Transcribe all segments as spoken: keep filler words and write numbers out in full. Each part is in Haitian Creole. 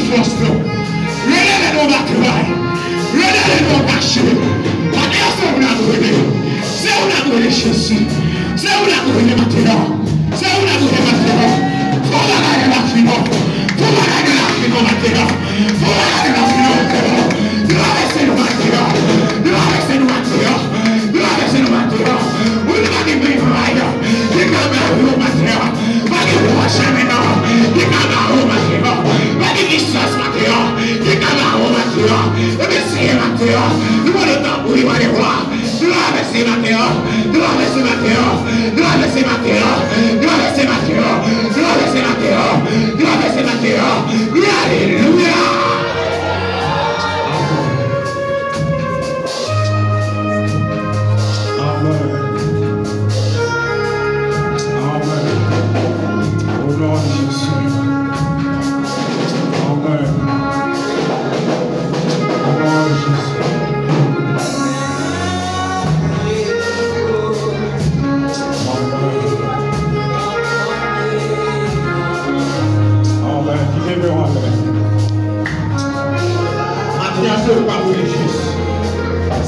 Pòs nou. Rele lè nou batay. Rele lè nou kache. Maten an, se ou n ap rele. Se ou n ap rele, Jezi. Se ou n ap rele maten an. Se ou n ap rele maten an. Fè yon bagay nan lavi nou. Fè yon bagay nan lavi nou maten an. Fè yon bagay nan lavi nou maten an. Travèse nou maten an. Travèse nou maten an. Travèse nou maten an. Ou nou pa gen mèt ki ka bare w maten an. Pa gen wòch nan men nou ki ka bare w maten an. Pa gen distans maten an ki ka bare w maten an. Ebyen, Seyè, maten an, nou mande w tanpri, mande w, travèse maten an, travèse maten an, travèse maten an, travèse maten an, travèse maten an, travèse maten an. Wi, alelouya! Amen. Amen. Au nom de Jésus. Amen. Au nom de Jésus. Amen. Amen. Kite men w atè. Maten an, se ou k ap rele Jezi.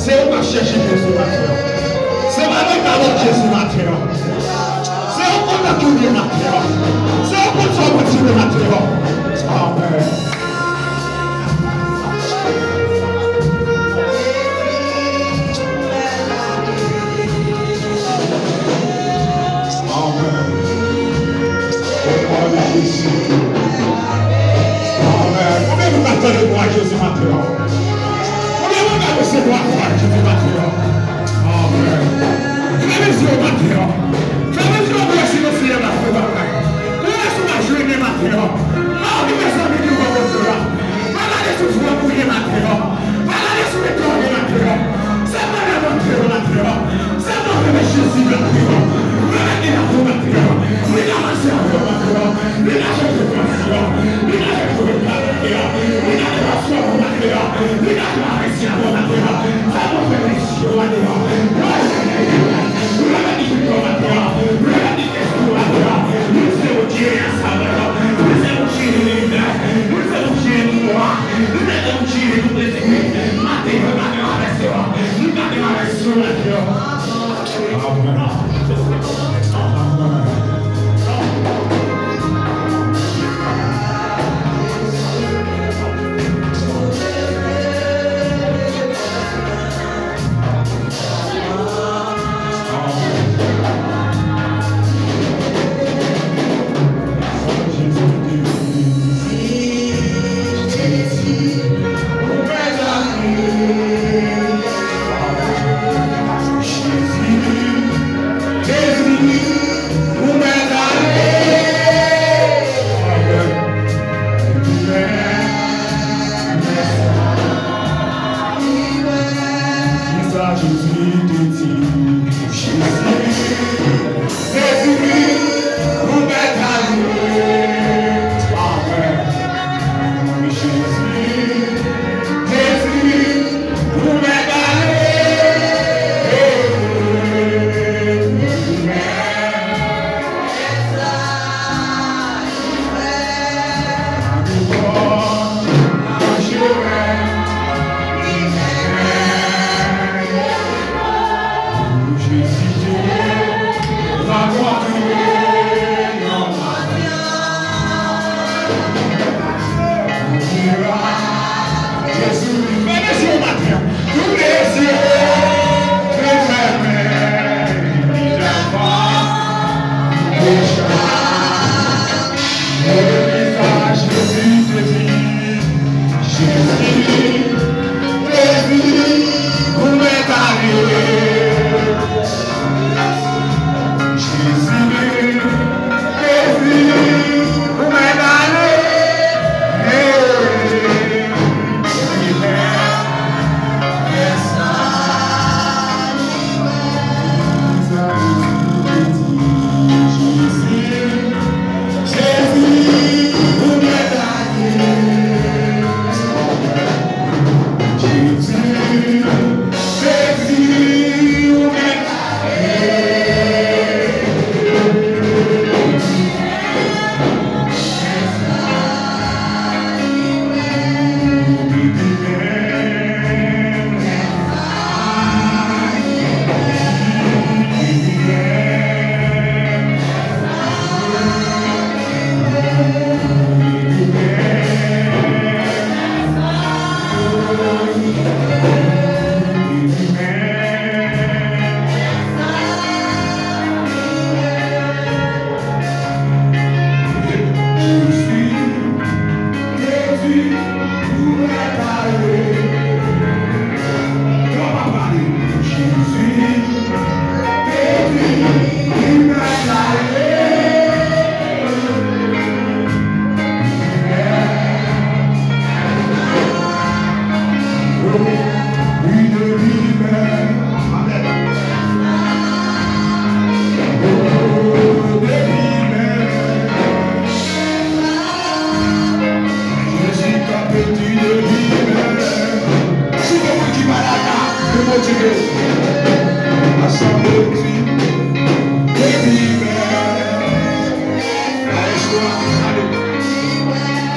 Se ou k ap chèche Jezi maten an. Se ou k ap bat Jezi maten an. Se ou k konn nan ki w ye maten an. Se ou k konn sa w pral sove maten an. Amen. Amen. Au nom de Jésus. Amen. Konbyen moun k ap tande vwa Jezi maten an? Konbyen moun k ap resevwa vwa Jezi maten an? Amen. Fèmen zye w maten an. Fèmen zye w pou wè si Lesenyè va fè yon bagay. Pou wè si w va jwenn li maten an. Pa okipe zanmi ki bò kote w la. Pa gade sou frè w ou ye maten an. Pa gade sou metòd ou maten an. Se mwen menm antre w maten an. Se mwen menm Jezi antre w. Mwen menm ki la pou maten an. Li ka pase avè w maten an. Li ka chanje pansyon. Li ka chanje travay maten an. Li ka transfòme w maten an. Li ka travèse avè w maten an. Se mwen menm Jezi maten an. Mwen menm ki la pou maten an.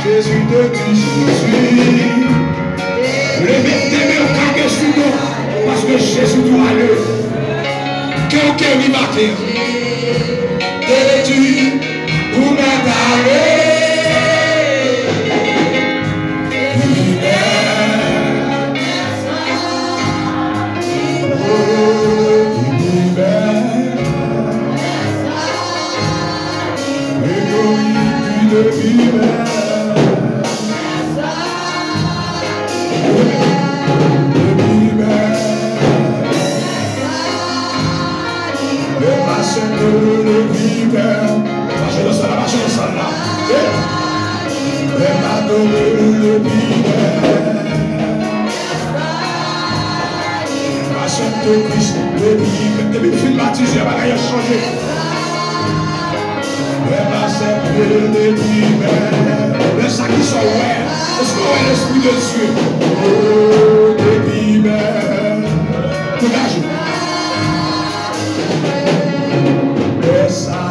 Jezi te di, Jezi, leve, te men w kage sou do, paske Jezi di w ale. Ke w geri maten. Te di, ou mèt ale. Libè. Oh, libè. Mache nan sal la, mache nan sal la. Aksepte Kris depi, depi m fin batize, bagay yo chanje. Mwen aksepte depi, men sa ki sa w wè? Èske w wè Lespri de Dye? Oh, depi, men degaje. Lè sa,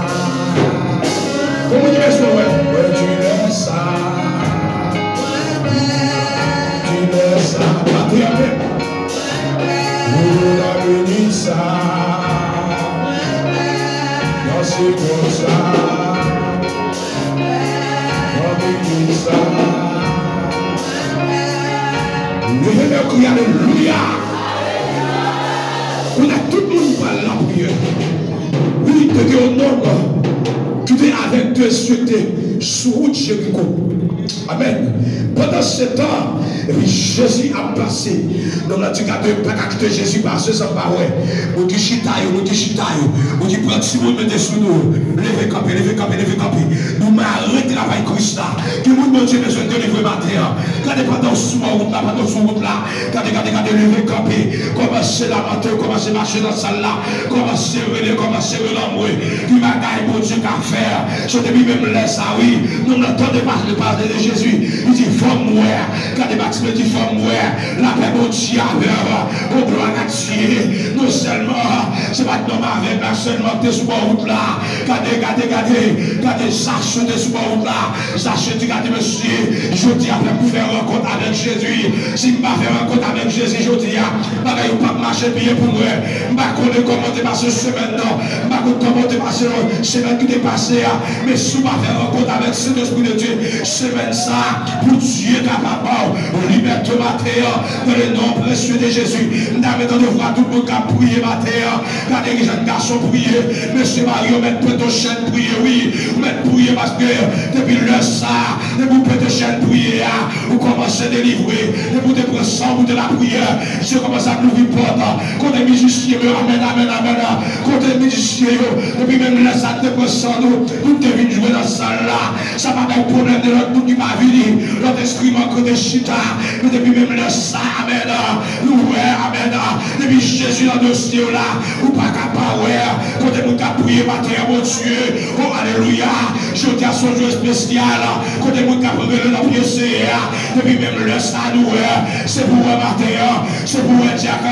kòman di lè sa, wè? Wè, di lè sa. Di lè sa, pa tremble. Ou nan minit sa, nan segonn sa, nan minit sa. Leve men w, kriye alelouya. Kounye a, tout moun pral lapriyè. Wi, te gen yon nonm ki te avèg de zye, te sou wout Jeriko. Amèn. Pandan se tan, epi Jezi ap pase. Nonm lan di, gade, m pa ka kite Jezi pase san m pa wè. Moun ki chita yo, moun ki chita yo. Moun ki pran timoun mete sou nou. Leve kanpe, leve kanpe, leve kanpe. Nou mare travay Kris la. Gen moun Bondye bezwen delivre maten an. Gade pandan w sou wout la, pandan w sou wout la. Gade, gade, gade, leve kanpe. Kòmanse lamante, kòmanse mache nan sal la. Kòmanse rele, kòmanse rele anmwe. Ki bagay Bondye ka fè? Se depi menm lè sa, wi. Nonm lan tande pale, pale de Jezi. Li di, fò m wè. Gade Batimye, di, fò m wè. Lapè Bondye avè w. O, glwa a Dye. Non sèlman, se pa t nonm avèg la sèlman ki te sou bò wout la. Gade, gade, gade. Gade Zache te sou bò wout la. Zache di, gade mesye, jodi a fè m fè rankont avèk Jezi. Si m pa fè rankont avèk Jezi jodi a, bagay yo p ap mache byen pou mwen. M pa konnen kòman w te pase semèn nan. M pa konn kòman w te pase semèn ki te pase a. Men si w pa fè rankont avèk Sentespri de Dye, semèn sa a, pou Dye kapab ba w libète maten an, dans le nom précieux de Jésus. M ta renmen tande vwa tout moun k ap priye maten an. Gade ki jèn gason priye. Mesye mari yo mèt pete yon chèn priye, wi. Ou mèt priye paske depi lè sa a, depi w pete chèn priye a, ou kòmanse delivre. Depi w te pran san w pou te lapriyè, Dye kòmanse ap louvri pòt. Kote mizisyen yo, amèn, amèn, amèn. Kote mizisyen yo, depi menm lè sa a n te pran san nou, nou te vin jwe nan sal la. Sa pa bay pwoblèm de lòt moun ki pa vini, lòt enstriman k rete chita. Men depi menm lè sa a, amèn, nou wè, amèn, depi Jezi nan dosye w la, ou pa ka pa wè. Kote moun k ap priye maten an, Bondye, o, alelouya. Jodi a se yon jou espesyal. Kote moun k ap rele nan pye Seyè a, depi menm lè sa a, nou wè. Se pou wè maten an, se pou wè dyak,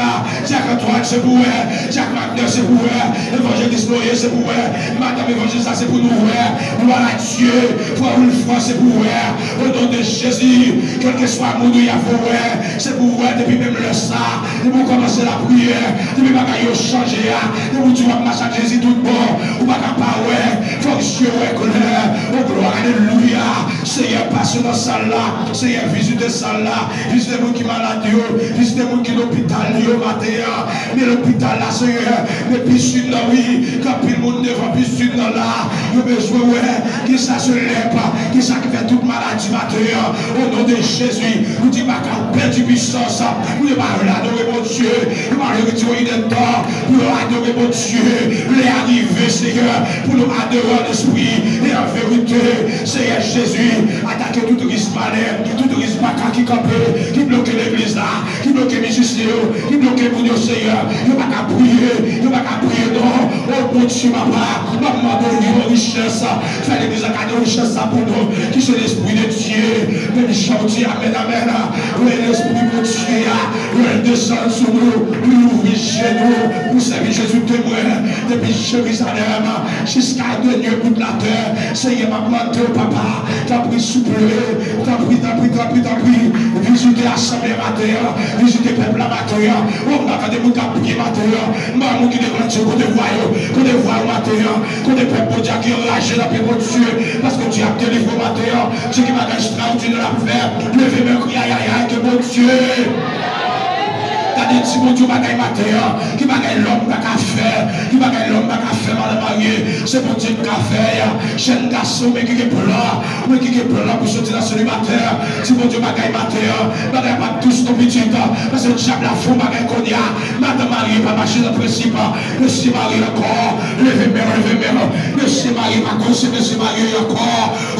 dyak Antoine, se pou wè dyak Wagner, se pou wè evanjelis Noye, se pou wè madanm evanjelis la, se pou nou wè. Glwa a Dye, frè Wilfran, se pou wè. O non de Jezi, kèlkeswa moun ou ye, fò wè, se pou wè depi menm lè sa a, depi w kòmanse lapriyè, depi bagay yo chanje a, depi w di w ap mache ak Jezi tout bon, ou pa ka pa wè, fòk zye w wè klè. O glwa, alelouya. Seyè, pase nan sal la. Seyè, vizite sal la. Vizite moun ki malad yo. Vizite moun ki lopital yo maten an. Men lopital la, Seyè. Men pisin nan, wi. Gen anpil moun devan pisin nan la. Yo bezwen wè kisa se lèp, kisa ki fè tout maladi maten an. O non de Jezi, nou di baka ou pèdi pisans. Moun yo pa vle adore Bondye. Yo pa vle retire yon inèdtan pou yo adore Bondye. Lè a rive, Seyè, pou nou adore an espri e an verite. Seyè Jezi, atake tout ris malè, tout ris baka ki kanpe, ki bloke legliz la, ki bloke mizisyen yo, ki bloke moun yo, Seyè. Yo pa ka priye, yo pa ka priye non. O Bondye, papa, m ap mande w yon richès. Fè legliz la gade richès sa pou nou, ki se Lespri de Dye. Menm jan w di amèn, amèn. Lè Lespri Bondye a, lè l desann sou nou, nou louvri je nou pou sèvi Jezi temwen depi Jerizalèm jiska dènye bout latè. Seyè, m ap mande w, papa, tanpri, souple, Tanpri, tanpri, tanpri, tanpri, vizite asanble maten an, vizite pèp la maten an. O, m pa tande moun k ap priye maten an. M pa wè moun ki devan Dye, kote vwa yo, kote vwa yo maten an, kote pèp Bondye a ki anraje nan pye Bondye, paske Dye ap delivre w maten an. Se ki bagay ekstraòdinè l ap fè. Leve men, kriye, ayayay, ke Bondye. Gade, di Bondye yon bagay maten an. Ki bagay lòm pa ka fè, ki bagay lòm pa ka fè, madan marye, se Bondye ki ka fè. Jèn gason, men ki gen plan, men ki gen plan pou soti nan selibatè. Di Bondye bagay maten an, bagay pa dous non pitit, paske dyab la fè yon bagay kounye a. Madan marye pa mache nan prensip. Mesye marye ankò, leve men w, leve men w. Mesye marye pa koze mesye marye ankò.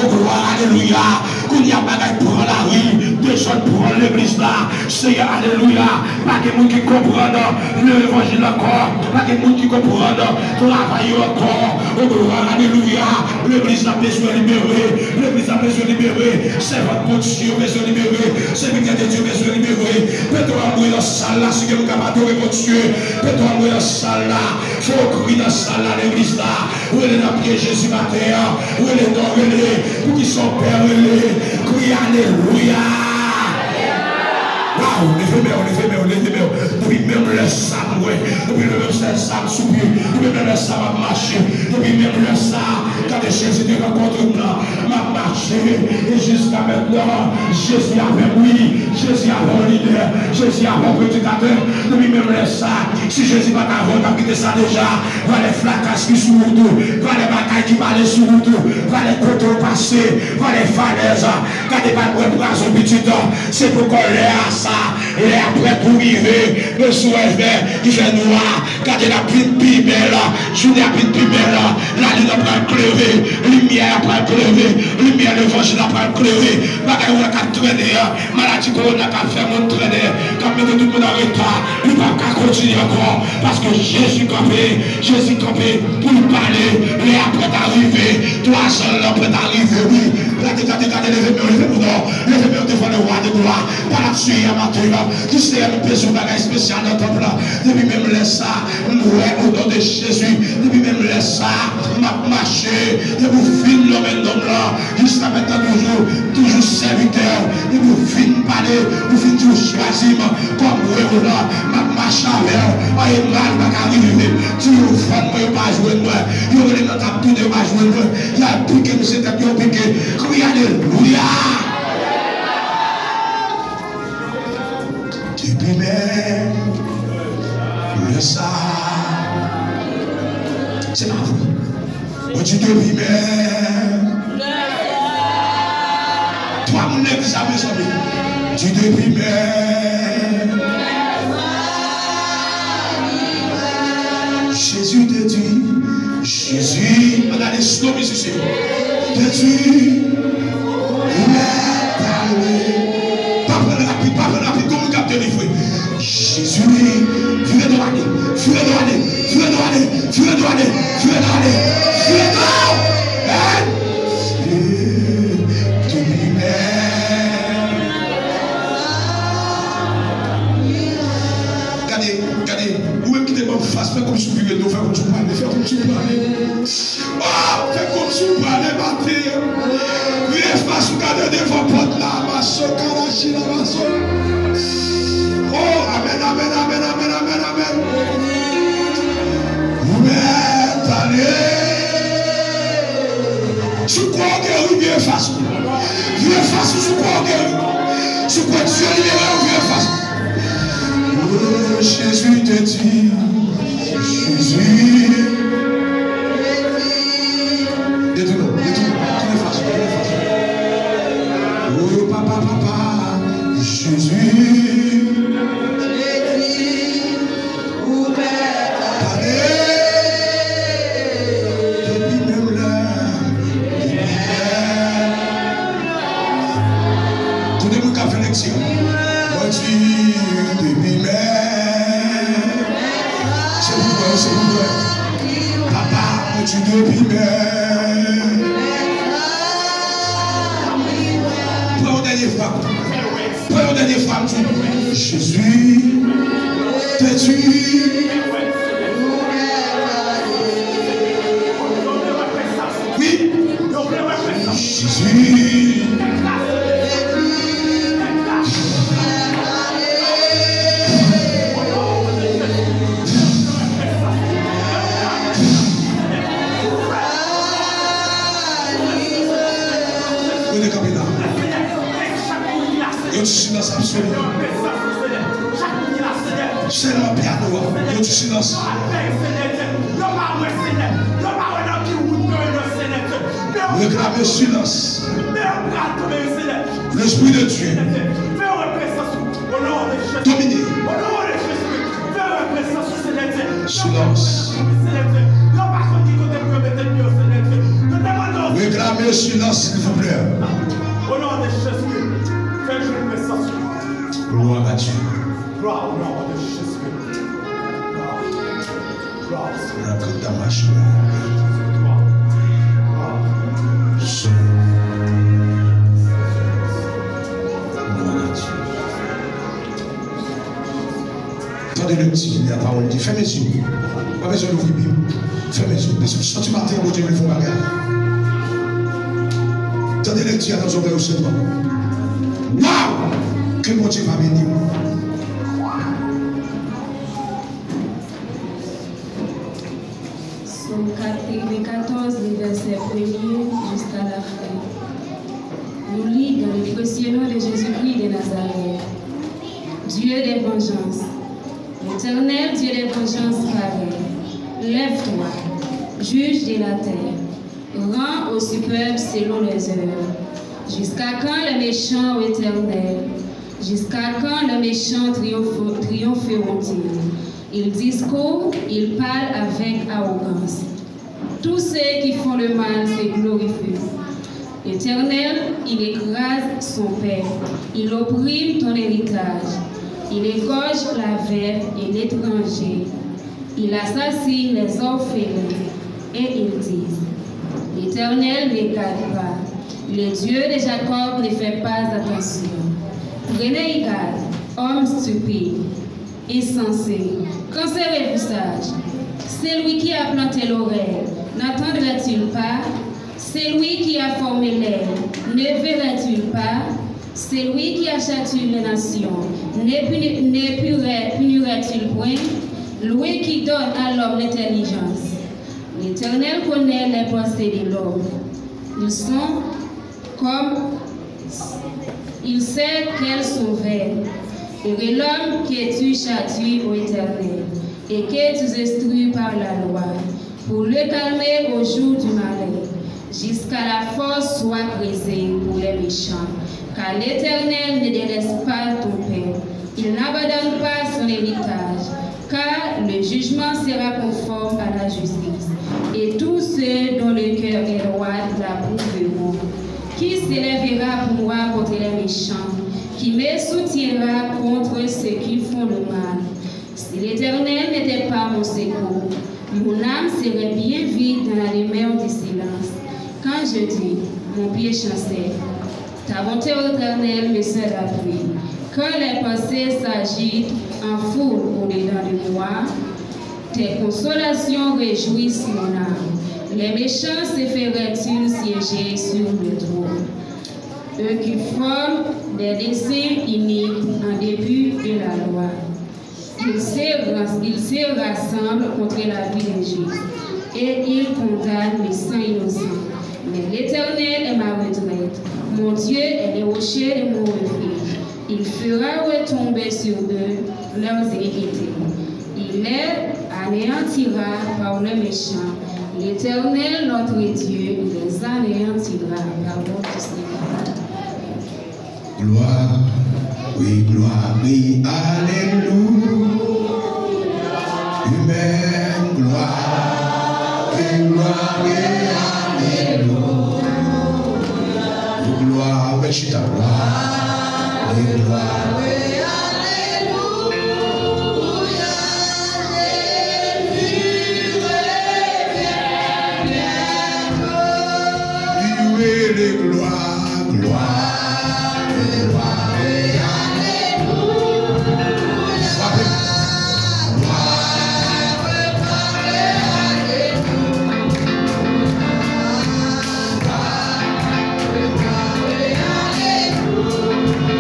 O glwa, alelouya. Kounye a bagay pran lari, dezòd pran legliz la. Seyè, alelouya. Pa gen moun ki konprann levanjil ankò. Pa gen moun ki konprann travay yo ankò. O glwa, alelouya. Legliz la bezwen libere. Legliz la bezwen libere. Sèvant Bondye yo bezwen libere. Sèvitè de Dye bezwen libere. Pete yon anmwe nan sal la, si gen moun k ap adore Bondye. Pete yon anmwe nan sal la. Fè yon kri nan sal la, legliz la. Rele nan pye Jezi maten an. Rele non, rele. Poukisa w pè rele? Kriye alelouya. Waw, leve men w, leve men w, leve men w. Depi menm lè sa m wè, depi menm lè sa m sou pye, depi menm lè sa m ap mache, depi menm lè sa, gade Jezi te rankontre m nan, m ap mache, e jiska mentnan, Jezi avè m, wi, Jezi avè yon lidè, Jezi avè yon predikatè, depi menm lè sa, si Jezi pa t avè w, w t ap kite sa deja. Valè frakas ki sou wout ou, valè batay ki pale sou wout ou, valè kote w pase, valè falèz. Gade pa bwè pwazon pitit, se poko lè a sa, lè a prèt pou rive. Men sou èvè ki fè nwa, gade l ap vin pi bèl, jounen ap vin pi bèl, lalin nan pral klere, limyè a pral klere, limyè levanjil la pral klere. Bagay ou wè k ap trennen an, maladi kowona k ap fè moun trennen, k ap mete tout moun an reta, li p ap ka kontinye ankò, paske Jezi kanpe, Jezi kanpe pou l pale, lè a prèt a rive, twazan l lan prèt a rive, wi. Gade, gade, gade, leve men w, leve men w non, leve men w devan le wa de glwa, pa l ap seye a maten an, di Seyè, nou bezwen yon bagay espesyal nan tanp lan, depi menm lè sa, m wè o non de Jezi, depi menm lè sa, m ap mache, depi w fin nonmen nonm lan, jiska mentnan toujou, toujou sèvitè w, depi w fin pale, ou fin di w chwazi m kòm wewo lan, m ap mache avè w, anyen mal pa ka rive m, di yo vann mwen, yo pa jwenn mwen, yo rele m nan tap tounen, yo pa jwenn mwen, y al pike m, se tèt yo pike, kriye alelouya! Depi menm lè sa, se pa vre. Mwen di depi menm. Twa moun legliz la, mezanmi. Di depi menm. Jezi te di, Jezi, ann gade slow mizisyen yo. Te di, lè pale. Pa pran rapid, pa pran rapid, gon moun k ap delivre. Jezi, vire do ale, vire do ale, vire do ale, vire do ale, vire do ale, vire do ale, vire do ale. Èn, depi mè. Gade, gade, ou menm ki te ban m fas, fè kòmsi w vire do, fè kòmsi w prale, fè kòmsi w prale. Oh, fè kòmsi w prale maten an. Vire fas ou gade devan pòt la, maso, karachi la, maso. Oh, amèn, amèn, amèn, amèn, amèn, amèn. Ou mèt ale. Si w kwè w geri, vire fas ou. Vire fas ou si w kwè w geri. Si w kwè Dye libere w, vire fas ou. Oh, Jezi te di, Jezi. Detounen, detounen, tounen fas ou, tounen fas ou. Oh, papa, papa, Jezi. Pale! Depi menm lè. Kote moun k ap fè lekti a? Mwen di depi menm. Se pou mwen, se pou mwen. Papa, mwen di depi menm. Pran yon dènye fwa. Pran yon dènye fwa, m di, Jezi te di. Wi. Jezi. Yon ti silans absoli. Sèlman pyano a. Yon ti silans. Reklame silans. Lespri de Dye. Domine. Silans. Reklame silans, silvouplè. Glwa a Dye. Rakata machina. Glwa a Dye. Tande lekti lapawòl de Dye. Fèmen je w. Pa bezwen louvri Bib. Fèmen je w. Paske soti maten an, Bondye vle fè yon bagay. Tande lekti a nan zòrèy ou sèlman. Waw! Ke Bondye va beni w. Sòm katrevenkatòz, le vèsè premye jiska lafen. Nou li dans le précieux nom de Jésus-Christ de Nazareth. Dieu des vengeances. L'Éternel, Dieu des vengeances, paraît. Lève-toi, juge de la terre. Rends aux superbes selon leurs œuvres. Jusqu'à quand les méchants, ô Éternel ? Jusqu'à quand les méchants triomphe- triompheront-ils ? Ils discourent, ils parlent avec arrogance. Tous ceux qui font le mal se glorifient. L'Éternel, il écrase son peuple, il opprime ton héritage, il égorge la veuve et l'étranger, il assassine les orphelins, et ils disent, l'Éternel ne garde pas, le Dieu de Jacob ne fait pas attention. Prenez garde, hommes stupides, insensés, quand serez-vous sages ? Celui qui a planté l'oreille, n'entendrait-il pas ? Celui qui a formé l'aigle, ne verrait-il pas ? Celui qui a châtié les nations, ne puni- ne punirait- punirait-il point ? Lui qui donne à l'homme l'intelligence. L'Éternel connaît les pensées de l'homme. Ils sont comme il sait qu'elles sont vaines. Heureux l'homme que tu châties, ô Éternel, et que tu instruis par la loi, pour le calmer au jour du malheur, jusqu'à la force soit creusée pour les méchants. Car l'Éternel ne délaisse pas ton peuple, il n'abandonne pas son héritage. Car le jugement sera conforme à la justice, et tous ceux dont le cœur est droit l'approuveront. Qui s'élèvera pour moi contre les méchants ? Qui me soutiendra contre ceux qui font le mal ? Si l'Éternel n'était pas mon secours, mon âme serait bien vite dans la demeure du silence. Quand je dis, mon pied chancelle, ta bonté, ô Éternel, me sert d'appui. Quand les pensées s'agitent en foule au-dedans de moi, tes consolations réjouissent mon âme. Les méchants se feraient-ils siéger sur le trône ? Eux qui forment des desseins iniques en dépit de la loi. Ils se, ras- ils se rassemblent contre la vie des justes, et ils condamnent le sang innocent. Mais l'Éternel est ma retraite, mon Dieu est le rocher de mon refuge. Il fera retomber sur eux leurs iniquités. Il les anéantira par les méchants. L'Éternel, notre Dieu, les anéantira. Parole du Seigneur. Glwa, wi, glwa, wi, alelouya. Amèn, glwa, wi, glwa, wi, alelouya. Glwa, wi, chita, glwa, wi, glwa, wi, alelouya. Jezi revyen byento. Wi, wi, glwa. Glwa, glwa, alelouya. Frape. Glwa, glwa, alelouya. Glwa, glwa, alelouya.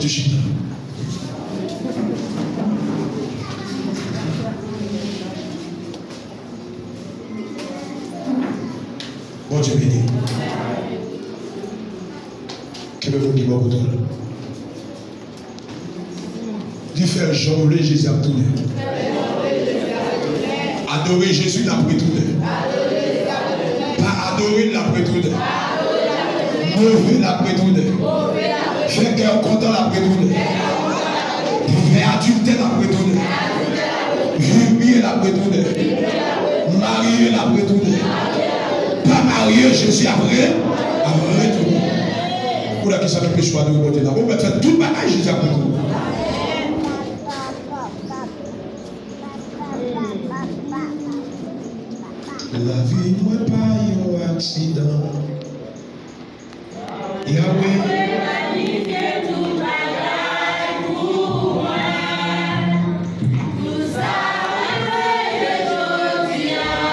Ti chita. Bondye beni. Kenbe moun ki bò kote w la. Di, fè l jan w vle, Jezi ap tounen. Adore Jezi, l ap retounen. Pa adore l, l ap retounen. Move, l ap retounen. Fè kè w kontan, l ap retounen. Fè adiltè, l ap retounen. Vye byen, l ap retounen. Marye, l ap retounen. Pa marye, Jezi ap re-, ap retounen. Ou la, kisa ki pèmèt w adore Bondye la? Ou mèt fè tout bagay, Jezi ap retounen. Lavi mwen pa yon aksidan. Yahweh.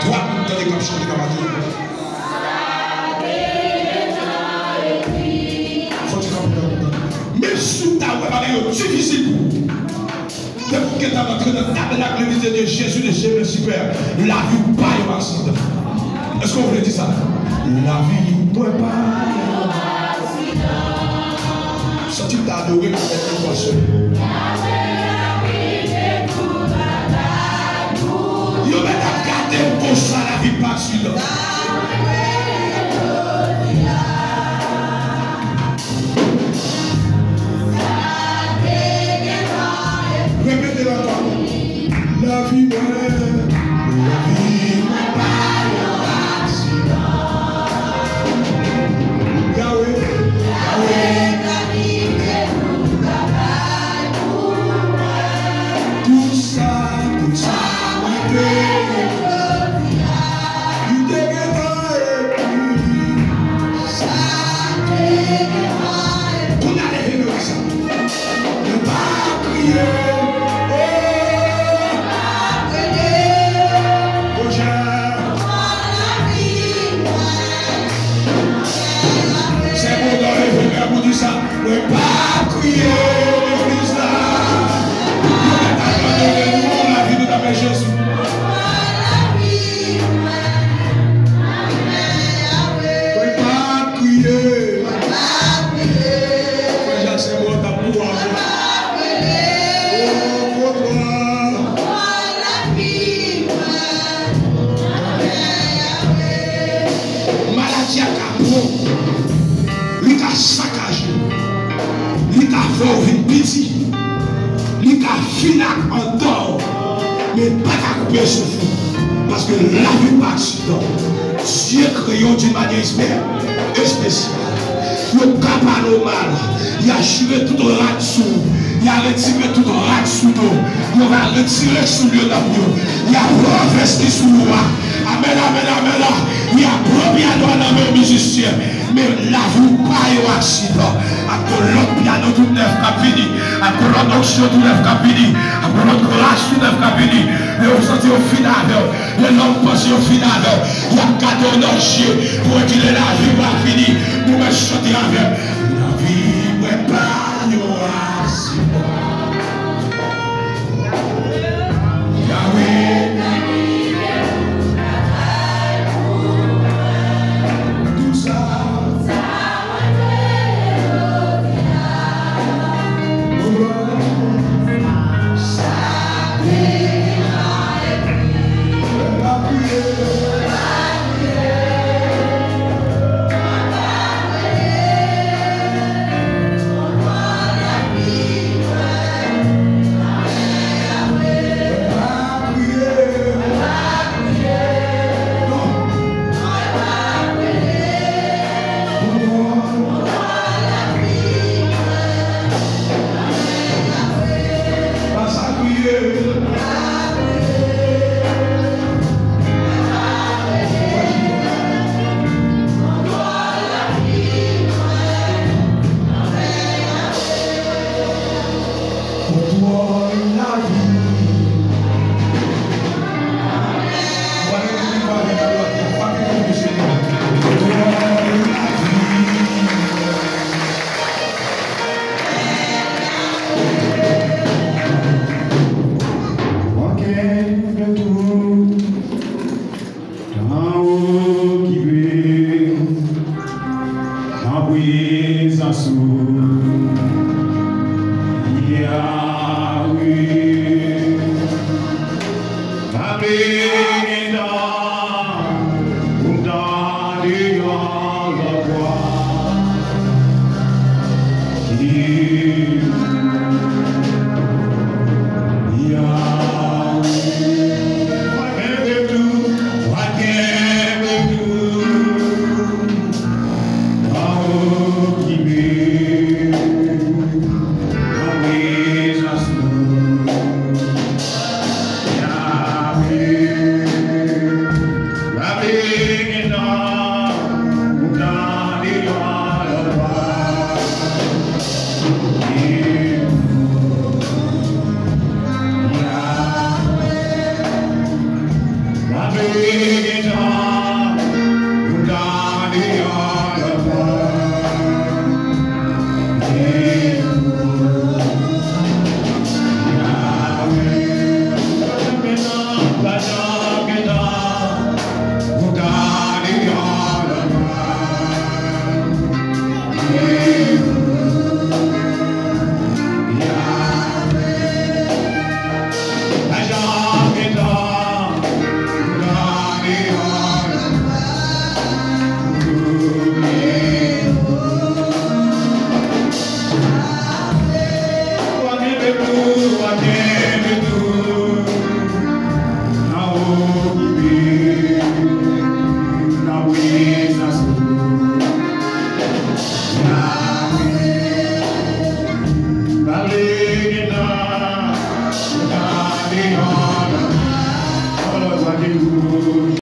Twa moun tande k ap chante k ap adore. Fò ti kanpe nan moun nan. Menm si w ta wè bagay yo difisil pou ou, depi w gentan rantre nan tabènak Legliz de Dye Jezi de Chemen Sipè, lavi w pa yon aksidan. Èske w vle di sa? Lavi mwen pa yon aksidan. Santi w ta adore avèk yon pòsyon. Yo mèt ap gade m konsa, lavi pa aksidan. Repete l ankò. Lavi mwen, lavi mwen pa yon aksidan. Yahweh, Yahweh. Tout sa, tout sa mwen te, li te gentan ekri. Kounye a leve men w konsa. Mwen pa kriye. Oh. Bondye. Se bon, leve men w pou di sa. Mwen pa kriye legliz la. Yo mèt abandone nou, lavi nou nan men Jezi. Mwen pa kriye. Frè Jak Senbò t ap pou w avan. O kontwa. Maladi a ka pran w. Li ka sakaje w. Li ka fè w vin piti. Li ka fin ak an dò w. Men pa ka koupe souf ou. Paske lavi pa aksidan. Dye kreye w d'une manière espè-, espesyal. Yo ka pale w mal. Y a chire tout rad sou ou. Y a retire tout rad sou do w. Yo va retire soulye nòb yo. Y a pran vès ki sou ou a. Amèn, amèn, amèn. Y a pran pyano a nan men mizisyen. Men lavi w pa yon aksidan. Ap gen lòt pyano tout nèf k ap vini. Ap gen lòt onksyon tout nèf k ap vini. Ap gen lòt gras tout nèf k ap vini. Lè w santi yo fin avè w. Lè nonm panse yo fin avè w, y ap gade w nan je pou w di lè lavi w ap fini, pou mwen chante avè w. Lavi mwen pa yon aksidan. Yahweh. Tout sa. Prezans ou, Yahweh. Pa vle gen tan pou m tande yon lòt vwa ki Yahweh. Kenbe m tou, w a kenbe m tou. Pa okipe nan prezans nou, Yahweh. Pa vle gen tan pou tande yon lòt vwa. Yahweh. Pa vle gen tan pou tande yon lòt vwa. Yahweh. Pa janm gen tan, pa janm gen tan pou tande yon lòt vwa.